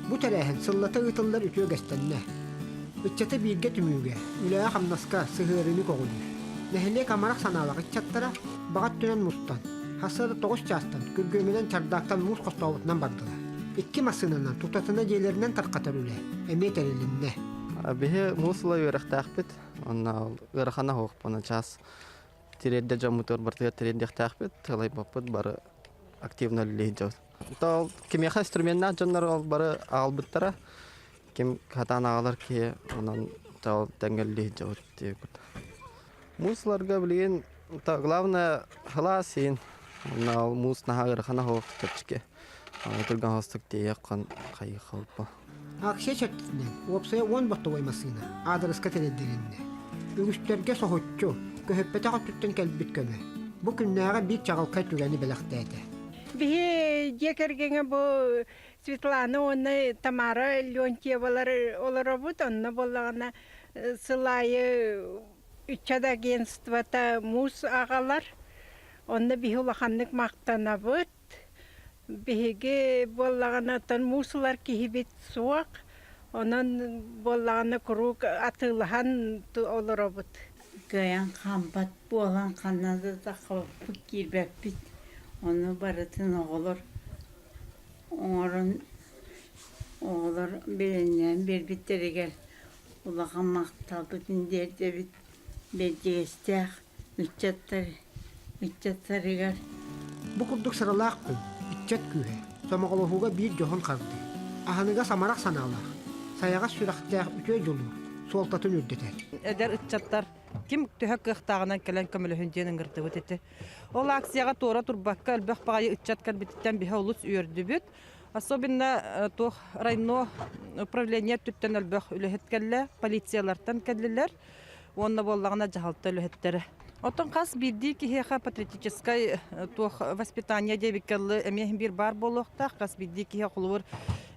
Бу тэрээһин сыллата ыытыллар үтүө үгэстэннэ. Ыччаты бииргэ түмүүгэ, үлэҕэ-хамнаска сыһыарыыны көҕүлүүр. Нэһилиэк амарах санаалаах ыччаттара баҕа өттүнэн мустан, сарсыарда 9 чаастан күргүөмүнэн чардаактан муус хостообутунан бардылар. Икки массыынанан тутатына дьиэлэринэн тарҕатар үлэ эмиэ тэрилиннэ. Биһи муус ыла үөрэхтээхпит. Онно ыарахана суох час тириэрдэ дьоммутугар барытыгар тириэрдиэхтээхпит. Тылайбаппыт бары активно үлэлии сылдьабыт. Ол кимиэхэ инструменнаах дьоннор ол бары аҕалбыттара. Ким хатаан аҕалар киһи онон тэҥҥэ үлэлии сылдьабыт диэбит. Муус ыларга билигин главное халаас сиин. Онно ол муус наһаа ыарахана суох чэпчэки. Түргэн хостук тиийиэххин хайыахха болбо. Акция чэрчитинэн уопсайа 10 бортобуой массыына аадырыска тириэрдилиннэ. Үгүстэргэ соһуччу, көһүппэтэх өттүттэн кэлбит көмө. Бу күннээҕи биир чаҕылхай түгэни бэлэхтээтэ. Биһи дьиэ кэргэҥҥэ бу Светлана уонна Тамара Леонтьевалар олоробут. Онно буоллаҕына сыл аайы ыччат агентствота муус аҕалар. Онно биһи улаханнык махтанабыт. Биһиги буоллаҕына оттон муус ылар киһибит суох. Онон буоллаҕына куруук атыылаһан олоробут. Кыайан хаампат буолан ханна да таххабаппыт, киирбэппит. Ону барытын оҕолор оҥорон оҕолор бэлэмнээн биэрбиттэригэр улахан махталбытын тиэрдэбит. Бэрдьигэстээх ыччаттар ыччаттарыгар Бу курдук сыралаах күн, ыччат күүһэ, сомоҕолоһууга биир дьоһун хардыы, аһыныгас амарах санаалаах, сайаҕас сүрэхтээх үтүө дьулуур суолтатын үрдэтэр. Эдэр ыччаттар ким төһө кыахтааҕынан кэлэн көмөлөһүн диэн ыҥырдыбыт ити. Ол акцияҕа туора турбакка элбэх баҕайы ыччат кэлбититтэн биһи олус үөрдүбүт. Особенно туох райно управление өттүттэн элбэх үлэһит кэллэ, полициялартан кэллилэр уонна буоллаҕына дьаһалта үлэһиттэрэ. Оттон хас биирдии киһиэхэ патриотическай туох воспитание диэбиккэ дылы эмиэ биир баар буолуохтаах. Хас биирдии киһи холобур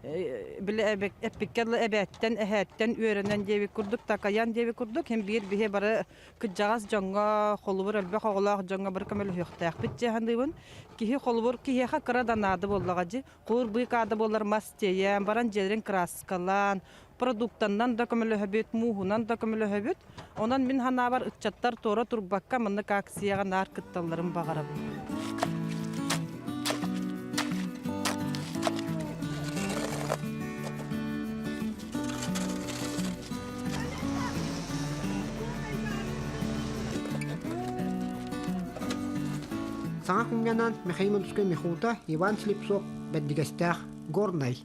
били эппиккэ дылы эбээттэн, эһээттэн үөрэнэн диэбит курдук, такайан диэбит курдук, һин биир биһи бары кырдьаҕас дьоҥҥо, холобур элбэх оҕолоох дьоҥҥо бары көмөлөһүөхтээхпит дии саныыбын. Киһи холобур киһиэхэ кыра да наада буоллаҕа дии. Холобур быыкаада буоллар мас тиэйэн, баран дьиэлэрин кырааскалаан, продуктаннан да көмөлөһөбүт, мууһунан да көмөлөһөбүт. Онон мин санаабар ыччаттар туора турбакка маннык акцияҕа наар кытталларын баҕарабын. Саҥа күҥҥэ анаан Михаил Модускай Михута, Иван Слепцов, Бэрдигэстээх, Горнай.